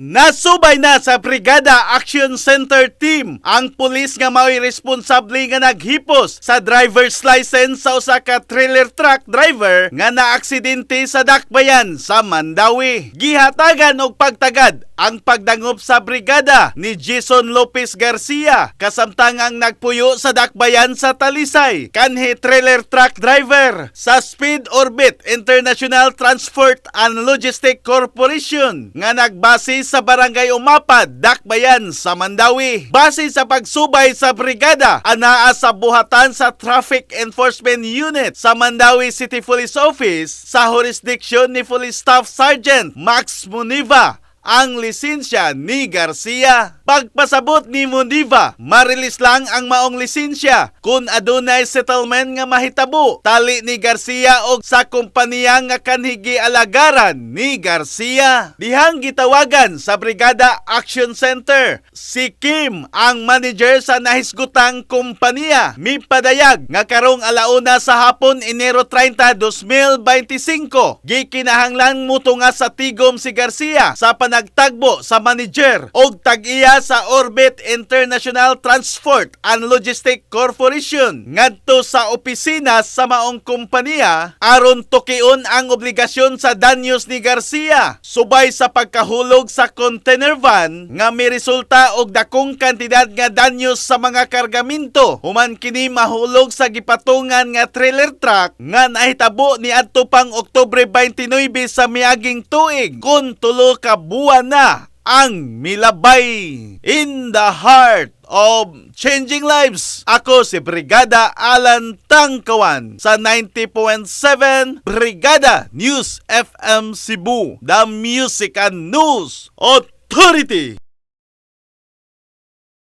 Nasubay na sa Brigada Action Center Team ang pulis nga mao'y responsable nga naghipos sa driver's license sa usa ka trailer truck driver nga naaksidente sa Dakbayan sa Mandaue. Gihatagan og pagtagad ang pagdangop sa brigada ni Jason Lopez Garcia kasamtang ang nagpuyo sa Dakbayan sa Talisay kanhi trailer truck driver sa Speed Orbit International Transport and Logistic Corporation nga nagbase sa Barangay Umapad, Dakbayan sa Mandaue. Base sa pagsubay sa brigada, anaa sa buhatan sa Traffic Enforcement Unit sa Mandaue City Police Office sa jurisdiction ni Police Staff Sergeant Max Muniva ang lisensya ni Garcia. Pagpasabot ni Muniva, marilis lang ang maong lisensya kung adunay settlement nga mahitabo. Tali ni Garcia og sa kompanya nga kanhi gialagaran ni Garcia. Dihang gitawagan sa Brigada Action Center si Kim, ang manager sa nahisgutang kompanya. Mipadayag nga karong 1:00 sa hapon, Enero 30, 2025, gikinahanglan mutunga sa Tigom si Garcia sa panagtagbo sa manager og tag-iya sa Orbit International Transport and Logistic Corporation ngadto sa opisina sa maong kompanya aron tukion ang obligasyon sa danyos ni Garcia subay sa pagkahulog sa container van nga miresulta og dakong kantidad nga danyos sa mga kargaminto human kini mahulog sa gipatungan nga trailer truck nga nahitabo niadto pang Oktubre 29 sa miaging tuig, kun 3 ka buwan na ang milabay. In the heart of changing lives, ako si Brigada Alan Tangkawan sa 90.7 Brigada News FM Cebu, the Music and News Authority.